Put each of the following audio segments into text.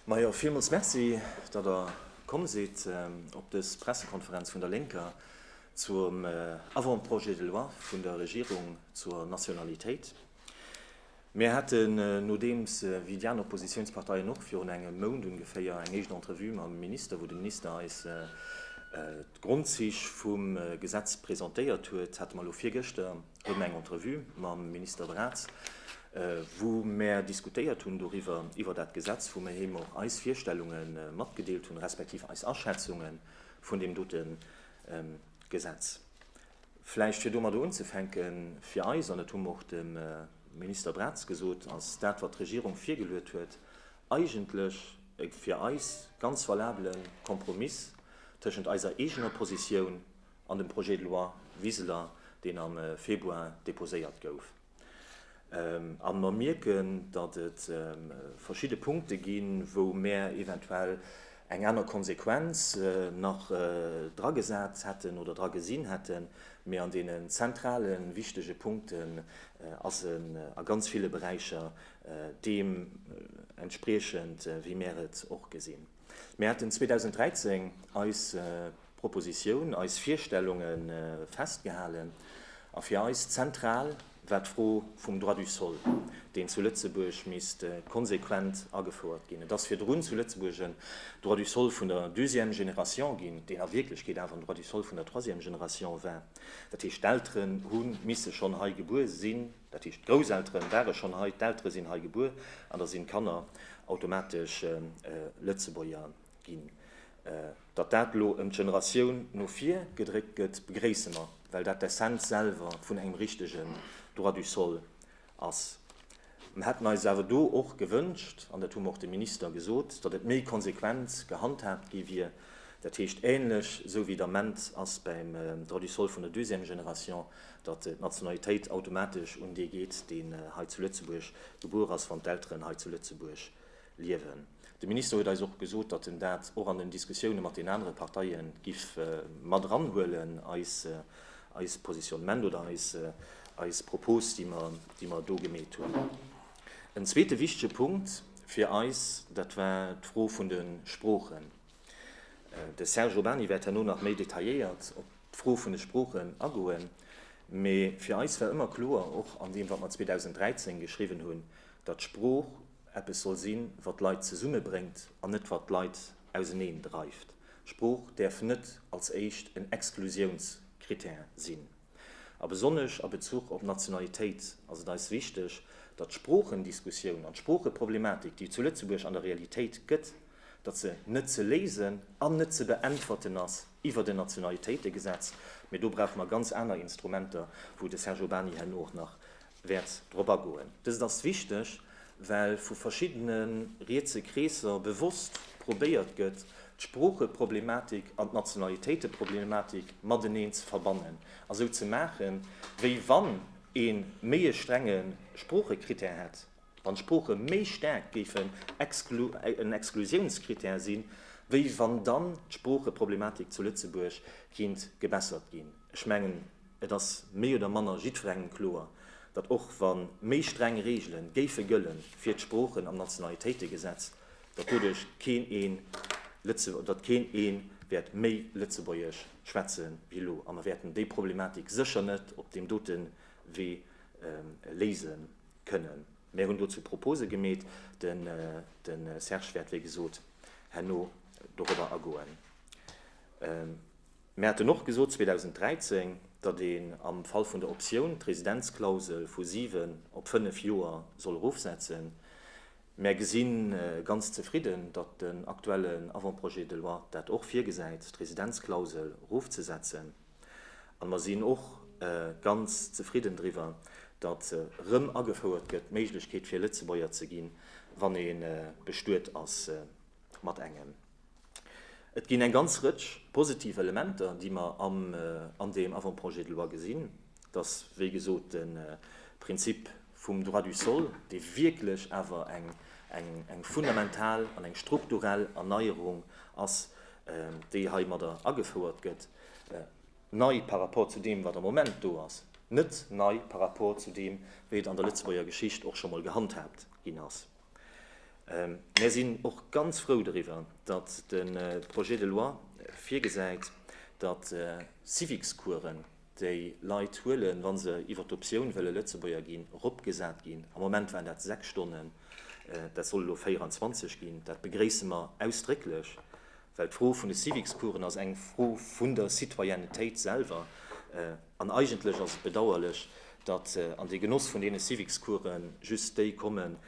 Majo, villmools Merci, datt Der komm sidd op dës Pressekonferenz vun der Lénker zum Avant-projet de loi vun der Regierung zur Nationalitéit. Mir haten, nodeems wéi déi aner Oppositiounsparteien och, virun engem Mount ongeféier eng éischt Entrevue mam Minister, wou de Minister eis d'Grondzich vum Gesetz presentéiert huet, hate mer elo virgëschter erëm eng Entrevue mam Minister Braz, wou mär diskutéiert hunn doriwwer, iwwer dat Gesetz, wou mer him och eis Virstellunge matgedeelt hunn, respektiv eis Aschätzunge vun deem dote Gesetz. Vläicht fir domadder unzefänken, Fir eis, an dat hu mer och dem Minister Braz gesot, ass dat, wat d'Regierung virgeluet huet, eigentlech e fir eis ganz valabele Kompromiss tëschent eiser eegener Positioun an dem Projet de loi Wiseler, deen am Februar deposéiert gouf. A mer mierken, datt et verschidde Punkte ginn, wou mär eventuell eng aner Konsequenz nach dragesat hätten oder dra gesinn hätten. Mee an deenen zentralen, wichtege Punkten ass en a ganz ville Beräicher deem entspriechend, wéi mär et och gesinn. Mir haten 2013 eis Propositioun, eis Virstellunge festgehalen a fir eis zentral war d'Fro vum Droit du sol, deen zu Lëtzebuerg misst konsequent agefouert ginn. Et ass virdrun zu Lëtzebuerg en Droit du sol vun der deuxième génération ginn, deen a Wierklechkeet awer en Droit du sol vun der troisième génération war. Dat heescht, d'Elteren hu misse schonn hei gebuer sinn, dat heescht, d'Grousseltere ware schonn hei, d'Eltere sinn hei gebuer an da sinn d'Kanner automatesch Lëtzebuerger ginn. Datt dat elo ëm d'Generatioun no vir gedréckt gëtt, begréisse mer, well dat d'Essenz selwer vun engem richtegen Droit du sol ass. Mer hätten eis awer do och gewënscht, an dat hu mer och dem Minister gesot, datt et méi konsequent gehandhaabt gi wier, dat heescht ähnlech esou wéi et am Ament ass beim Droit du sol vun der deuxième génération, datt d'Nationalitéit automatesch un dee geet, deen hei zu Lëtzebuerg gebuer ass, wann d'Elteren hei zu Lëtzebuerg liewen. De Minister huet eis och gesot, datt en dat och an den Diskussioune mat den anere Parteie giff mat eranhuelen, eis, eis Positionnement oder eis, eis Propos, déi mer, déi mer do gemeet hunn. En zweete wichtege Punkt fir eis, dat war d'Fro vun de Sproochen. De Serge Urbany wäert herno nach méi detailléiert op d'Fro vun de Sproochen agoen. Mee fir eis war ëmmer kloer, och an deem, wat mer 2013 geschriwwen hunn, datt d'Sprooch eppes soll sinn, wat d'Leit zesummebréngt an net wat d'Leit auseneen dreift. Sprooch däerf net als éischt en Exklusiounskrittär sinn. A besonnesch a Bezuch op d'Nationalitéit ass et eis wichteg, datt d'Sproochendiskussioun an d'Sproocheproblematik, déi et zu Lëtzebuerg an der Realitéit gëtt, datt se net ze léisen an net ze beäntwerten ass iwwert en Nationalitéitegesetz, mee do brauche mer ganz aner Instrumenter, wou de Serge Urbany herno och nach wäert drop agoen. Dëst ass wichteg, well vu verschiddene rietse Kreesser bewosst probéiert gëtt, d'Sproocheproblematik an d'Nationalitéiteproblematik mateneen ze verbannen a sou ze maachen, wéi wann ee méi e strenge Sproochekrittär hätt, wann d'Sprooche méi staark géifen en Exklusiounskrittär sinn, wéi wann dann d'Sproocheproblematik zu Lëtzebuerg kinnt gebessert ginn. Ech mengen, Et ass méi oder manner jiddwerengem kloer, datt och wa méi streng Reegele géife gëlle fir d'Sproochen am Nationalitéitegesetz, datt doduerch keen ee datt keen ee wäert méi Lëtzebuergesch schwätze wéi elo. A mer wäerten déi Problematik sécher net op deem dote Wee léise kënnen. Mär hunn dozou Propose gemeet. De Serge wäert, wéi gesot, herno dorobber agoen. Mir haten och gesot 2013, datt een am Fall vun der Optioun d'Residenzklausel vu 7 op 5 Joer soll erofsetzen. Mär gesi ganz zefridden, datt den aktuellen Avant-projet de loi dat och virgesäit, d'Residenzklausel erofzesetzen. A mer sinn och ganz zefridden driwwer, datt erëm agefouert gëtt d'Méiglechkeet fir Lëtzebuerger ze ginn, wann ee bestuet ass mat engem. Et ginn eng ganz Rëtsch positiv Elementer, déi mer an deem Avant-projet de loi gesinn. Et ass, wéi gesot, de Prinzip vum Droit du sol, dee wierklech awer eng fundamental an eng strukturell Erneierung ass, déi heimadder agefouert gëtt, nei par rapport zu deem, wat am Moment do ass, net nei par rapport zu deem, wéi et an der Lëtzebuerger Geschicht och scho mol gehandhaabt ginn ass. Mär sinn och ganz frou doriwwer, datt de Projet de loi virgesäit, datt Civicscoursen, déi Leit huelen, wa se iwwer d'Optioun wëlle Lëtzebuerger ginn, eropgesat ginn. Am Moment waren dat 6 Stonnen, dat soll elo 24 ginn. Dat begréisse mer ausdrécklech, well d'Fro vun de Civicscoursen ass eng Fro vun der Citoyennetéit selwer. An eigentlech ass et bedauerlech, datt an dee Genoss vun deene Civicscourse just déi kommen,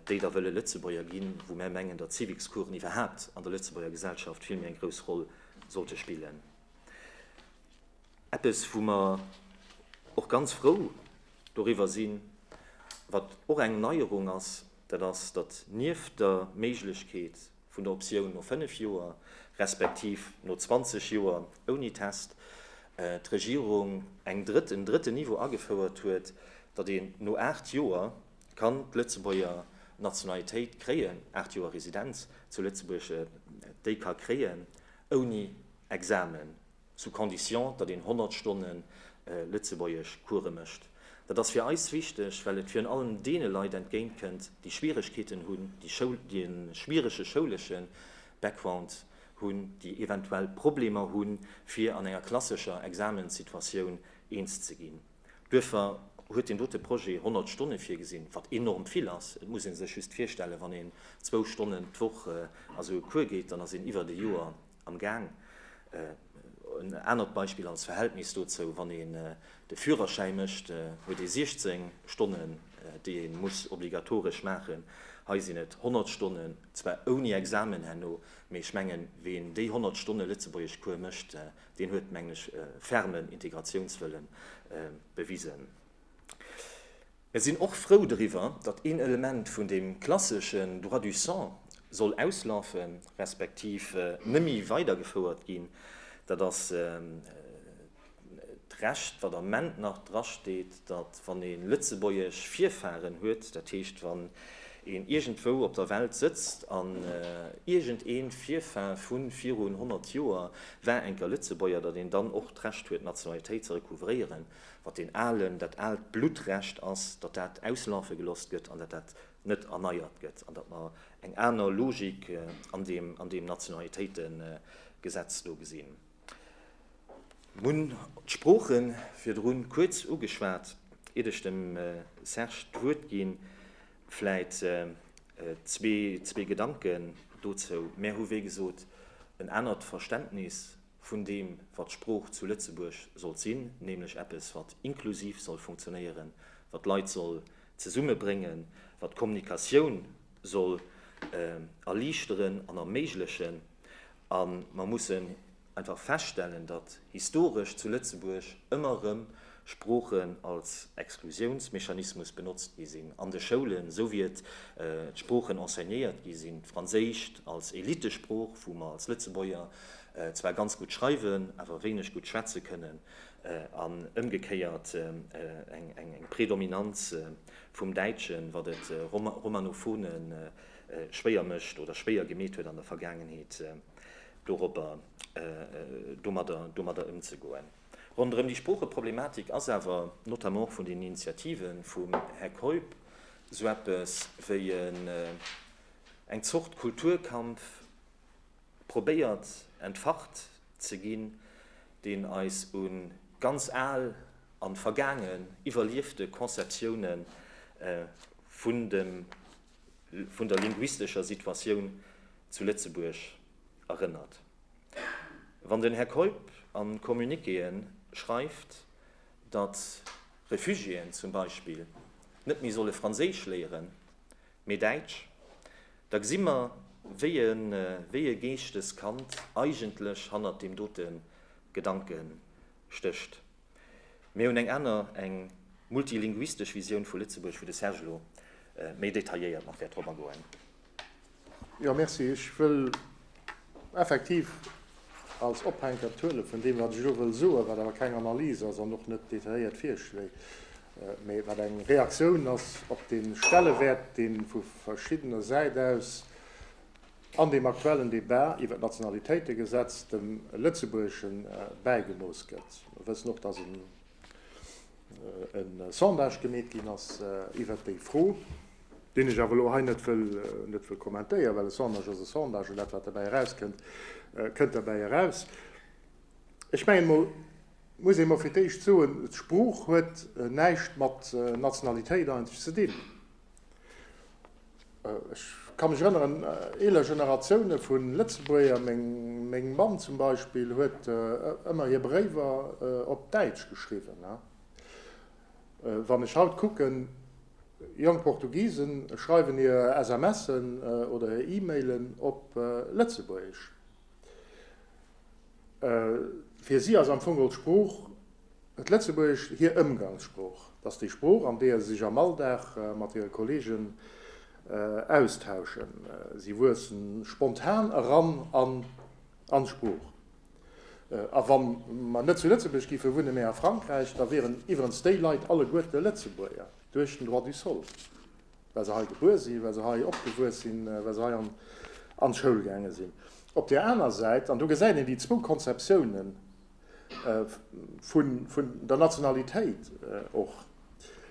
déi da wëlle Lëtzebuerger ginn, wou mär mengen, datt Civicscoursen iwwerhaapt an der Lëtzebuerger Gesellschaft vill méi eng grouss Roll sollte spillen. Eppes, wou mer och ganz frou doriwwer sinn, wat och eng Neierung ass, dat ass, datt nieft der Méiglechkeet vun der Optioun no fënnef Joer respektiv no 20 Joer ouni Test, d'Regierung eng drëtt, en drëtten Niveau agefouert huet, datt een no aacht Joer kann d'Lëtzebuerger Nationalitéit kréien, aacht Joer Residenz zu Lëtzebuerg, déi ka kréien ouni Examen. sous condition, datt een 100 Stonne Lëtzebuergesch Course mécht. Dat ass fir eis wichteg, well et virun allem deene Leit entgéint kënnt, déi Schwieregkeeten hunn, déi Schoul, déi e schwierege schoulesche Background hunn, déi eventuell Problemer hunn, fir an enger klassescher Examenssituatioun eens ze ginn. Duerfir huet deen dote Projet 100 Stonne virgesinn, wat enorm vill ass. Et muss ee sech just virstellen, wann een zwou Stonnen d'Woch a sou e Cours geet, dann ass een iwwert e Joer am Gaang. En anert Beispill als Verhältnis dozou, Wann een de Führerschäi mécht, huet ee 16 Stonnen, déi ee muss obligatoresch maachen. Hei sinn et 100 Stonnen, zwar ouni Examen herno, mee ech mengen, ween déi 100 Stonne Lëtzebuergeschcours mécht, deen huet, mengen ech, e fermen Integratiounswëlle bewisen. Mir sinn och frou doriwwer, datt een Element vun deem klasseschen Droit du sang soll auslafen, respektiv nëmmi weidergefouert ginn. Dat ass d'Recht, wat am Ament nach drasteet, datt wann ee lëtzebuergesch Virfaren huet, dat heescht wann een iergendwou op der Welt sëtzt an iergendee Virfar vu virun 100 Joer war enker Lëtzebuerger, datt een dann och d'Recht huet, d'Nationalitéit ze recouvréieren. wat deen alen, dat aalt Bluttrecht ass, datt dat auslafe gelooss gëtt an datt dat net erneiert gëtt an datt mer eng aner Logik an deem, an deem Nationalitéitegesetz do gesinn. Mir hunn d'Sprooche virdru kuerz ugeschwat, iert ech dem Serge d'Wuert ginn, vläit zwee Gedanken dozou. Mär hu wéi gesot en anert Verständnis vun deem, wat d'Sprooch zu Lëtzebuerg sollt sinn, nämlech eppes, wat inklusiv soll funktionéieren, wat d'Leit soll zesummebréngen, wat d'Kommunikatioun soll erliichteren an erméiglechen. A mer mussen einfach feststellen, datt historesch zu Lëtzebuerg ëmmer erëm Sproochen als Exklusiounsmechanismus benotzt gi sinn an de Schoulen, esou wéi et d'Sproochen enseignéiert gi sinn, d'Franséischt als Elitesprooch, wou mer als Lëtzebuerger zwar ganz gutt schreiwen, awer wéineg gutt schwätze kënnen, an ëmgekéiert eng Predominanz vum Däitschen, wat et Romanophone schwéier mécht oder schwéier gemeet huet an der Vergaangenheet, domadder ëmzegoen. Ronderëm déi Sproocheproblematik ass awer, notamment och vun den Initiative vum Här Keup, esou eppes wéi eng Zort Kulturkampf probéiert entfacht ze ginn, deen eis u ganz al a vergaangen, iwwerliefte Conceptioune vun dem, vun der linguistescher Situatioun zu Lëtzebuerg erënnert. Wann den Här Keup a Communiquéë schreift, datt Refugiéen zum Beispill net méi solle Franséisch léieren, mee Däitsch, da gesi mer, wéi e wéi e Geeschteskand eigentlech hannert deem dote Gedanke stécht. Mir hunn eng aner, eng multilinguistesch Visioun vu Lëtzebuerg, wou de Serge elo méi detailléiert nach wäert drop agoen. Jo, merci. Ech wëll effektiv als Ophänkert huele vun deem, wat ech elo wëll soen, wat awer keng Analys ass an och net detailléiert Virschléi, mä wat eng Reaktioun ass op dee Stellewäert, dee vu verschiddener Säit aus an deem aktuellen Débat iwwert d'Nationalitéitegesetz dem Lëtzebuergesche bäigemooss gëtt. Mer wëssen och, dass e Sondage gemeet ginn ass iwwert déi Fro. Deen ech awer elo hei net wëll, net wëll kommentéieren, well e Sondage ass e Sondage an dat, wat derbäi erauskënnt, kënnt derbäi eraus. Ech mengen emol, muss ee mol fir d'éischt soen, d'Sprooch huet näischt mat Nationalitéit eigentlech ze dinn. Ech ka mech erënneren, eeler Generatioune vu Lëtzebuerger, meng, meng Mamm zum Beispill, huet ëmmer hir Bréiwer op Däitsch geschriwwen. Wann ech haut kucken, jonk Portugisen schreiwen hir SMSen oder hir E-Mailen op Lëtzebuergesch. Fir si ass am Fong geholl d'Sprooch, d'Lëtzebuergesch, hir Ëmgangssprooch. Et ass déi Sprooch, an deeër se sech am Alldag mat hire Kolleegen austauschen. Si wuessen spontan eran an d'Sprooch. A wa mer net zu Lëtzebuerg géife wunnen, mä a Frankräich, da wieren iwwerens déi Leit alleguerte Lëtzebuerger duerch den Droit du sol, well se hei gebuer sinn, well se hei opgewuess sinn, well se hei an d'Schoul gaange sinn. Op där aner Säit, an do gesäit een déi zwou Konzeptiounen vun der Nationalitéit och,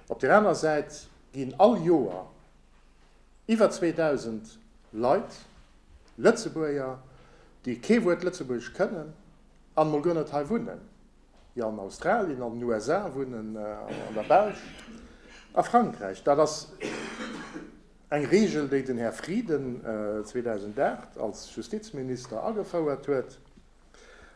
op där aner Säit ginn all Joer iwwer 2.000 Leit, Lëtzebuerger, déi kee Wuert Lëtzebuergesch kënnen an emol guer net hei wunnen, déi an Australien, an den USA wunnen, an der Belsch, a Frankräich. Dat ass eng Regel, déi den Här Frieden 2008 als Justizminister agefouert huet.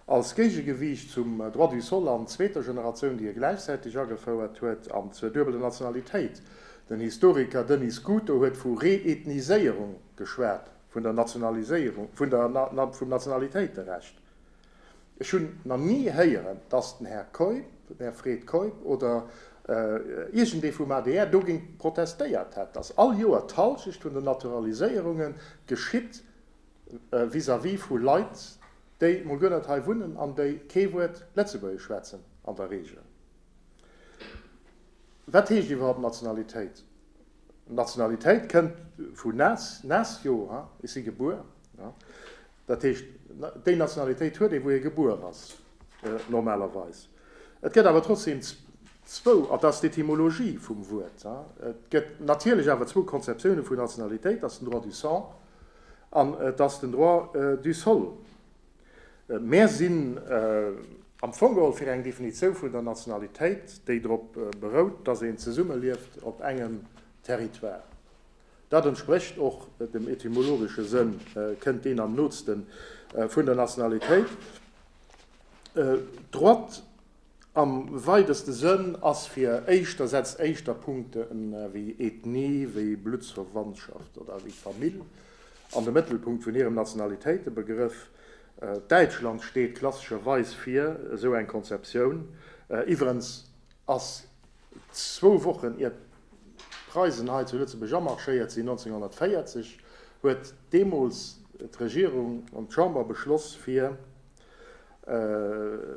Als Géigegewiicht zum Droit du sol an zweeter Generatioun, déi e gläichzäiteg agefouert huet, an zur duebeler Nationalitéit. Den Historiker Denis Scuto huet vu Reethniséierung geschwat, vun der Nationaliséierung, vun der, vum Nationalitéiterecht. Ech hunn nach ni héieren, datt den Här Keup, den Här Fred Keup oder iergendee vum adr dogéint protestéiert hätt, datt all Joer d'Halschecht vun den Naturaliséierunge geschitt vis-à-vis vu Leit, déi mol guer net hei wunnen an déi kee Wuert Lëtzebuergesch schwätzen an der Regel. Wat heescht iwwerhaupt Nationalitéit? Nationalitéit kënnt vu natio, ech si gebuer. Dat heescht, déi Nationalitéit huet ee wou ee gebuer ass, normalerweis. Et gëtt awer trotzdem zwou, an dat ass d'Etymologie vum Wuert, et gëtt natierlech awer zwou Konzeptioune vun Nationalitéit, dat ass den Droit du sang an et ass den Droit du sol. Mär sinn am Fong geholl fir eng Definitioun vun der Nationalitéit, déi drop berout, dass een zesummelieft op engem Territoire. Dat entsprécht och dem etymologesche Sënn, kënnt deen am nootste vun der Nationalitéit. Droit am weideste Sënn ass fir éischter, setzt éischter Punkte wéi Ethnie, wéi Bluttsverwandtschaft oder wéi Famill an de Mëttelpunkt vun hirem Nationalitéitebegrëff. Däitschland steet klassescherweis fir esou eng Konzeptioun. Iwwerens ass zwou Wochen ier d'Preisen hei zu Lëtzebuerg amarschéiert sinn, 1940, huet deemools d'Regierung an d'Chamber beschloss fir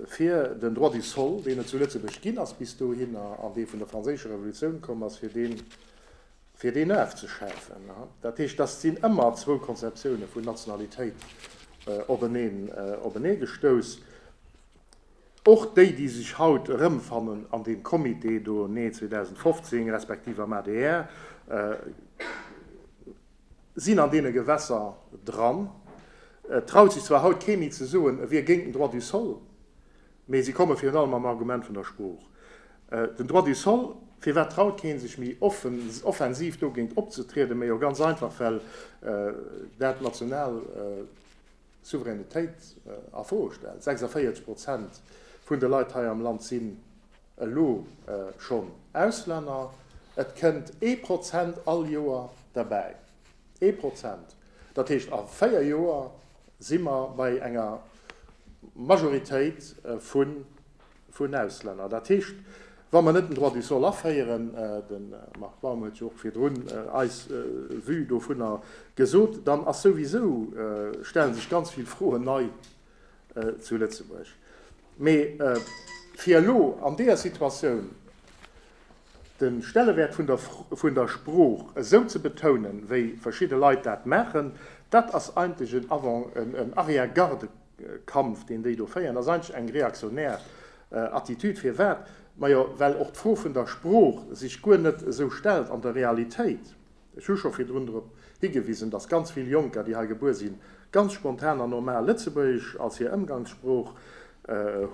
fir den Droit du sol, deen et zu Lëtzebuerg ginn ass bis dohinner an dee vun der Franséischer Revolutioun komm ass, fir deen, fir deen ofzeschafen. Dat heescht, dass sinn ëmmer zwou Konzeptioune vun Nationalitéit openeen, openee gestouss. Och déi, déi sech haut erëmfannen an deem Comité do, Nee 2015, respektiv am adr, sinn an deene Gewässer dran. Et traut sech zwar haut kee méi ze soen, e wier géint den Droit du sol, mee si komme virun allem mam Argument vun der Sprooch. Den Droit du sol, firwat traut kee sech méi offensiv dogéint opzetrieden? Majo ganz einfach, well dat d'national Souveränitéit a Fro stellt. 46 Prozent vun de Leit hei am Land sinn elo schonn Auslänner. Et kënnt ee Prozent all Joer derbäi. Ee Prozent! Dat heescht, a 4 Joer si mer bei enger Majoritéit vun Auslänner. Dat heescht, wa mer net den Droit du sol aféieren, de Marc Baum huet jo och virdrun eis Vue dovunner gesot, dann ass souwisou, stelle sech ganz vill Froen nei zu Lëtzebuerg. Mee fir elo an deeër Situatioun de Stellewäert vun der vun der Sprooch esou ze betounen, wéi verschidde Leit dat maachen, dat ass eigentlech en Avant, en Arrière-garde-Kampf, deen déi do féieren. Dat ass eigentlech eng reaktionär Attitude. Firwat? Majo, well och d'Fro vun der Sprooch sech guer net esou stellt an der Realitéit. Ech hu scho virdrun drop higewisen, dass ganz vill Jonker, déi hei gebuer sinn, ganz spontan an normal Lëtzebuergesch als hir Ëmgangssprooch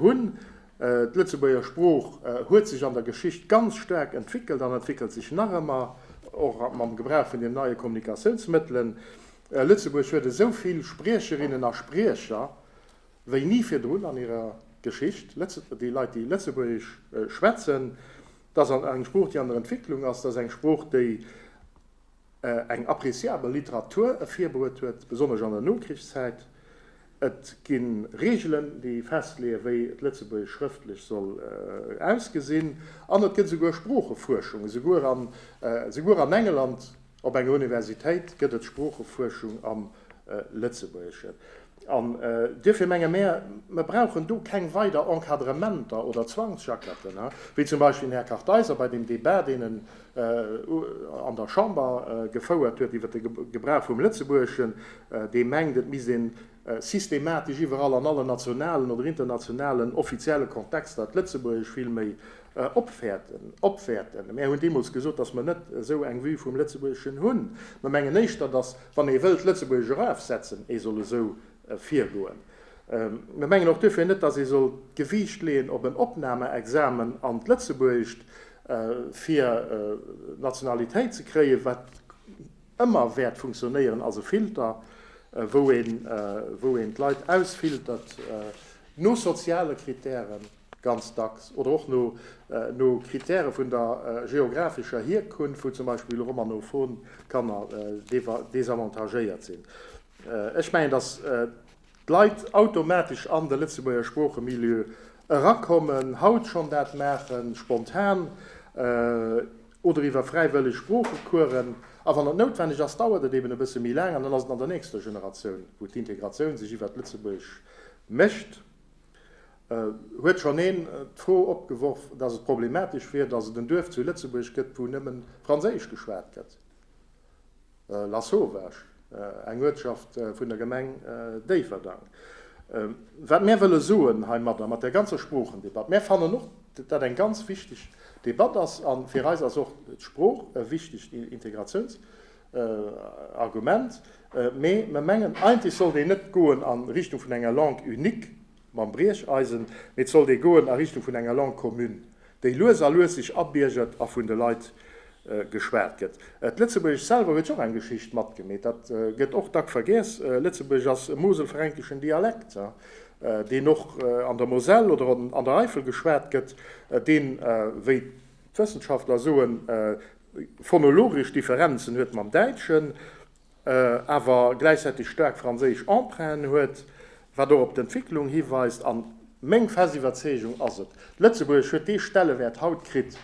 hunn. D'Lëtzebuerger Sprooch huet sech an der Geschicht ganz staark entwickelt an entwickelt sech nach ëmmer, och mam Gebrauch vun den neie Kommunikatiounsmëttelen. Lëtzebuerg huet esou vill Spriecherinnen a Spriecher wéi ni virdrun an hirer Geschicht. Déi Leit, déi Lëtzebuergesch schwätzen, dat ass eng Sprooch, déi an der Entwicklung ass, dat ass eng Sprooch, déi eng appréciabel Literatur ervirbruet huet, besonnesch an der Nokrichszäit. Et gi Reegelen, déi festleeën, wéi d'Lëtzebuergesch schrëftlech soll ausgesinn. An et gëtt esouguer Sproochefuerschung. Esouguer an, esouguer an England op enger Universitéit gëtt et Sproochefuerschung am Lëtzebuergeschen. An duerfir menge mär, mer brauchen do keng weider Encadrementer oder Zwangsjacketten, wéi zum Beispill den Här Kartheiser bei deem Débat, deen en an der Chamber gefouert huet iwwert de Gebrauch vum Lëtzebuergeschen, dee mengt, et misst ee systematesch iwwerall an allen nationalen oder internationalen offizielle Kontexter d'Lëtzebuergesch vill méi opwäerten. Opwäerten. Mär hunn deemools gesot, datt mer net esou eng Vue vum Lëtzebuergeschen hunn. Mer mengen éischter, datt, wann ee wëllt Lëtzebuergesch erafsetzen, ee soll esou virgoen. Mer mengen och duerfir net, datt ee soll d'Gewiicht leeën op en Opnahmeexamen an d'Lëtzebuergescht, fir d'Nationalitéit ze kréien, wat ëmmer wäert funktionéieren als e Filter, wou een, wou een d'Leit ausfiltert no soziale Kritären ganz dacks oder och no, no Kritäre vun der geographescher Hierkunft, wou zum Beispill romanophon Kanner desavantagéiert sinn. Ech mengen, datt d'Leit automatesch an de Lëtzebuerger Sproochemilieu erakommen, haut schonn dat maachen, spontan, oder iwwer fräiwëlleg Sproochecoursen. A wann et noutwenneg ass, dauert et eben e bësse méi laang an dann ass et an der nächster Generatioun, wou d'Integratioun sech iwwert d'Lëtzebuergesch mécht. Huet schonn een d'Fro opgeworf, dass et problematesch wier, dass et en Duerf zu Lëtzebuerg gëtt, wou nëmme Franséisch geschwat gëtt? Lasauvage, eng Uertschaft vun der Gemeng Déifferdang. Wat mär wëlle soen heimadder, mat där ganzer Sproochendebatt, mär fannen och, datt dat eng ganz wichteg Debatt ass, a fir eis ass och d'Sprooch e wichtegt Integratiounsargument, mee mer mengen, eigentlech sollt een net goen a Richtung vun enger Langue unique mam Briecheisen, mee et sollt ee goen a Richtung vun enger Langue commune, déi lues a lues sech abiergert a vun de Leit geschwat gëtt. D'Lëtzebuergesch selwer huet jo och eng Geschicht matgemeet, dat gëtt och dack vergiess. Lëtzebuergesch ass e moselfränkeschen Dialekt, deen och an der Moselle oder an der Eifel geschwat gëtt, deen, wéi d'Wëssenschaftler soen, phonologesch Differenzen huet mam Däitschen, awer gläichzäiteg staark franséisch Emprunten huet, wat och op d'Entwicklung hiweist. A meng fest Iwwerzeegung ass et, Lëtzebuerg huet dee Stellewäert haut kritt,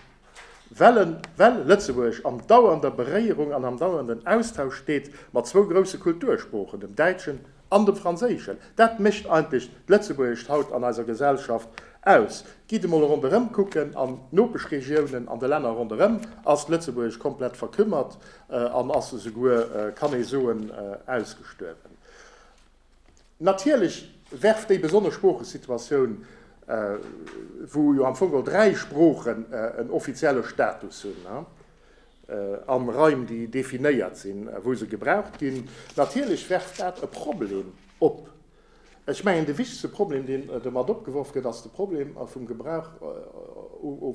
well en, well Lëtzebuerg an dauernder Beréierung an am dauernden Austausch steet mat zwou grousse Kultursproochen, dem Däitschen an dem Franséischen. Dat mécht eigentlech d'Lëtzebuergescht haut an eiser Gesellschaft aus. Gitt emol ronderëm kucken, an d'Nopeschregiounen, an de Länner ronderëm ass d'Lëtzebuergesch komplett verkümmert an ass esouguer, kann ee soen, ausgestuerwen. Natierlech werft déi besonnesch Sproochesituatioun, wou jo am Fong geholl 3 Sproochen en offizielle Status hunn, an Raim, déi definéiert sinn, wou se gebraucht ginn, natierlech werft dat e Problem op. Ech mengen, de wichtegste Problem, deen domat opgeworf gëtt, ass de Problem vum Gebrauch,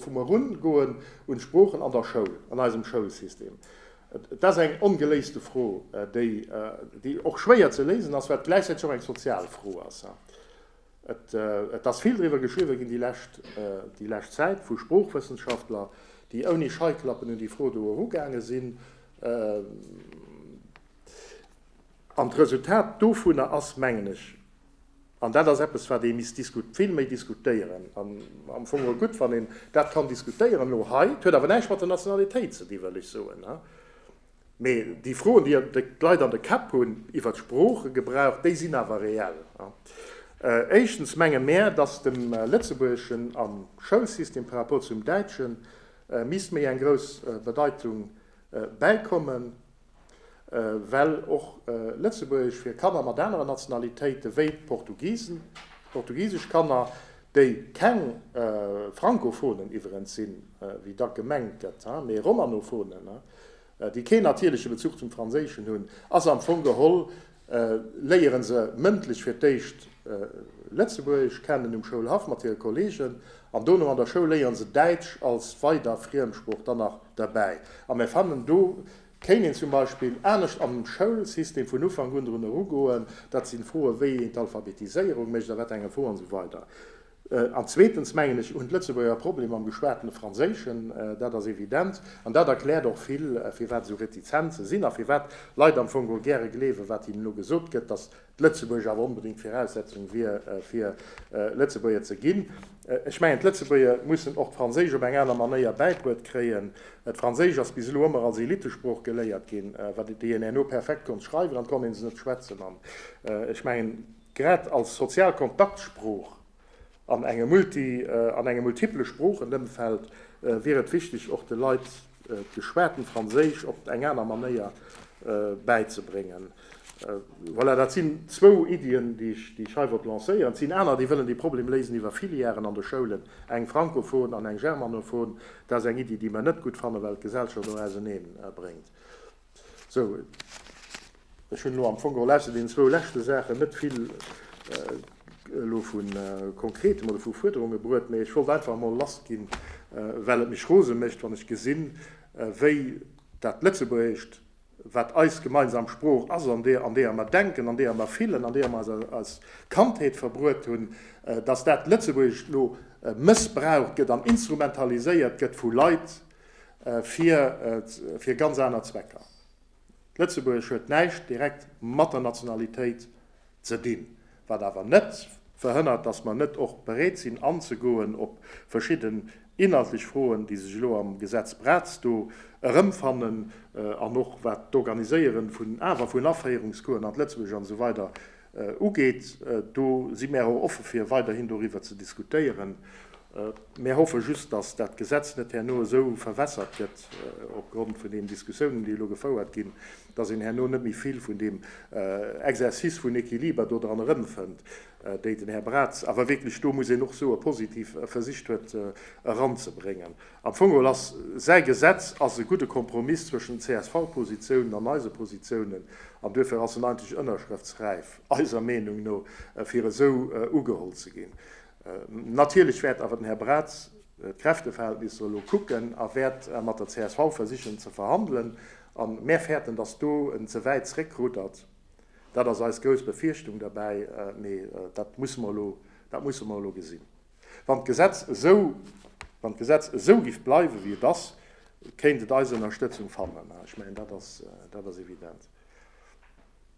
vum Erungoen un d'Sproochen an der Schoul, an eisem Schoulsystem. Et ass eng ongeléiste Fro, déi och schwéier ze léisen ass, wat gläichzäiteg och eng sozial Fro ass. Et ass vill driwwer geschriwwe ginn déi lescht, déi lescht Zäit vu Sproochwëssenschaftler, déi ouni Scheiklappen un déi Fro do erugaange sinn. An d'Resultat dovunner ass, mengen ech, an dat ass eppes, wat ee misst vill méi diskutéieren, an am Fong och gutt, wann een dat kann diskutéieren elo hei, et huet awer näischt mat der Nationalitéit ze di wëll ech soen, mee déi Froen, déi d'Leit an de Käpp hunn iwwert Sproochegebrauch, déi sinn awer reell. Éischtens menge mär, datt dem Lëtzebuergeschen am Schoulsystem par rapport zum Däitsche misst méi eng grouss Bedeitung bäikommen. well och Lëtzebuergesch fir Kanner mat aneren Nationalitéite wéi d'Portugisen, portugisesch Kanner, déi keng Frankophonen iwwerens sinn, wéi dack gemengt gëtt, mee Romanophonen. déi keen natierleche Bezuch zum Franséischen hunn, ass am Fong geholl, léiere se mëndlech fir d'éischt Lëtzebuergesch kennen um Schoulhaff mat hire Kolleegen an dono an der Schoul léiere se Däitsch als weider Friemsprooch dann nach derbäi. A mir fannen, do kéint een zum Beispill anescht am Schoulsystem vun Ufank un drun erugoen. Dat si Froen, wéi een d'Alphabetiséierung mécht a wat enge Froen an esou weider. An zweetens, mengen ech, hunn d'Lëtzebuerger e Problem mam geschwatene Franséischen. Dat ass evident. An dat erkläert och vill, firwat esou Retizenze sinn a firwat Leit am Fong geholl gäre gleewen, wat hinnen elo gesot gëtt, datt d'Lëtzebuergesch awer onbedéngt d'Viraussetzung wier, fir Lëtzebuerger ze ginn. Ech mengen, d'Lëtzebuerger mussen och d'Franséisch op eng aner Manéier bäibruet kréien. D'Franséisch ass bis elo ëmmer als Elitesprooch geléiert ginn, wat déi een herno perfekt konnt schreiwen, an et konnt ee se net schwätzen. An ech mengen, Grad als sozial Kontaktsprooch an engem multi, an engem multiple Sproochenëmfeld wier et wichteg, och de Leit d'geschwaten Franséisch op eng aner Manéier bäizebréngen. Voilà, dat sinn zwou Iddien, déi ech, déi ech hei wollt lancéieren. Et sinn aner, déi wëllen dee Problem léisen iwwer Filièren an de Schoulen, eng frankophon an eng germanophon. Dat ass eng Iddi, déi mer net gutt fannen, well et d'Gesellschaft och auseneen bréngt. Sou, ech hunn elo am Fong geholl ausser deenen zwou leschte Saachen net vill elo vu Konkretem oder vu Fuerderunge bruet, mee ech wollt einfach emol lassginn, well et mech rose mécht, wann ech gesinn, wéi dat Lëtzebuergescht, wat eis gemeinsam Sprooch ass, an deeër an deeër mer denken, an deeër mer fillen, an deeër mer eis eis Kandheet verbruet hunn, dass dat Lëtzebuergescht elo mëssbraucht gëtt an instrumentaliséiert gëtt vu Leit, fir ganz aner Zwecker. Lëtzebuerg huet näischt direkt mat der Nationalitéit ze dinn, wat awer net verhënnert, datt mer net och bereet sinn anzegoen op verschidden inhaltlech Froen, déi sech elo am Gesetz Braz do erëmfannen an och wat d'Organiséiere vun awer vun Aféierungscoursen an d'Lëtzebuergesch an esou weider ugeet, do si mär och offe fir weiderhin doriwwer ze diskutéieren. Mär hoffe just, datt dat Gesetz net herno esou verwässert gëtt opgrond vun deenen Diskussiounen, déi elo gefouert ginn, datt een herno net méi vill vun deem Exercice vun Équiliber do dran erëmfënnt, déi den Här Braz awer wierklech, do muss een och soen, positiv versicht huet eranzebréngen. Am Fong geholl ass säi Gesetz ass e gudde Kompromiss zwëschen CSV-Positiounen an eise Positiounen, an duerfir ass en eigentlech ënnerschrëftsräif, eiser Meenung no, fir esou ugeholl ze ginn. Natierlech wäert awer den Här Braz d'Kräfteverhältnisser elo kucken a wäert mat der csv versichen ze verhandelen, a mär fäerten, datt do en ze wäit zréckruddert. Dat ass eis grouss Befierchtung derbäi, mee dat musse mer elo, dat musse mer elo gesinn. Wann d'Gesetz esou, wann d'Gesetz esou giff bleiwen, wéi et ass, kéint et eis Ënnerstëtzung fannen. Ech mengen, dat ass, dat ass evident.